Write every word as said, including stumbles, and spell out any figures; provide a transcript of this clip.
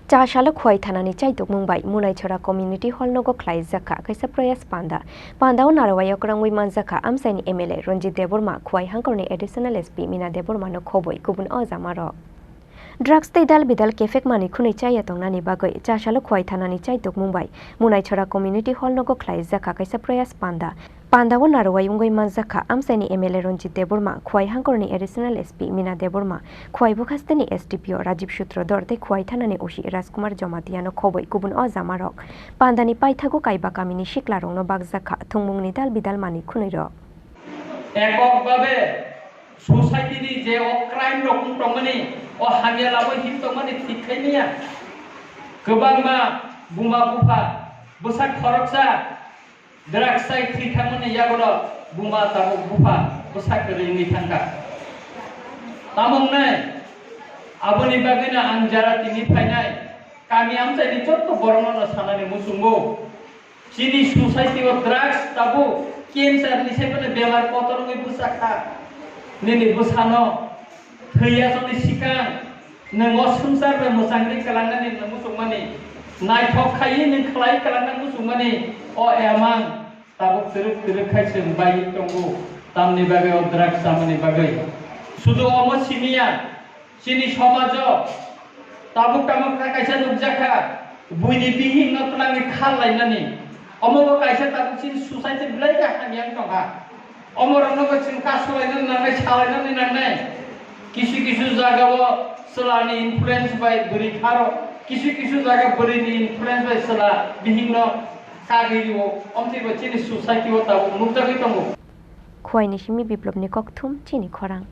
Chasalo Khwai thanani chaitokmung bai Munaithara Community Hall nogo khlaijak kha kaisa prayas panda. Pandao narwai okrangwi manjak kha amchaini M L A Ranjit Debbarma, Khwai hangkorni Additional S P Mina Debbarma no khoboi kubun o jamarok. Drugs tei dal bidal kephek manwi khwnwi chaya tongnani bagwi Chasalo Khwai thanani chaitokmung bai Munaithara Community Hall nogo khlaijak kha kaisa prayas panda. Pandao narwai wngwi manjak kha amchaini M L A Ranjit Debbarma, Khwai hangkorni Additional S P Mina Debbarma, Khwai Bukhasteni S D P O Rajiv Sutradhar tei Khwai thanani O C Rajkumar Jamatia no khoboi kubun o jamarok. Pandani paithago kaiba kamini siklarokno bakjak kha thwngmungni dal bidal manwi khwnwirok. Ekok babe society ni je o crime rok wng tongmani, o hamya lama him tongmani thik khai manya. Kwbangma buma bupha, bwsak khoroksa drugs chai thwi thangmani yagulo buma tabuk bupha bwsak kwrwi wngwi thangkha. Tamo wngnai, aboni bagwino ang jara tini phainai kami amchaini jotto borokno sanani muchungo. Chini society o drugs tabuk cancer ni saimanwi bemar kotor wngwi bwsakha. Nini bwsano thwi yachakni sikang nwng o swngchar bai mwchangwi kwlangnani nwng muchungmani, naithok khaiwi nwng khlai kwlangna muchungmani o emang tabuk twrwk twrwk khai chwng bai tongo, tamni bagwi o drugs chamani bagwi. Sudu omo simiya, chini somajo tabuk tamo kha kaisa nukjakha, buini bihikno twlangwi khar lainani. Omo bo kaisa tabuk chini society belai khe hamya wng tongkha. Omorokno bo chwng kasulainani nangnai, salainani nangnai. Kisu kisu jagao chwlani influence bai bwrwi kharo, kisu kisu jaga bwrwini influence bai chwla bihikno kagwi rio, omtwi bo chini society o tabuk nukjagwi tongo. Khwaini simi Biplopni kokthum chini khorang.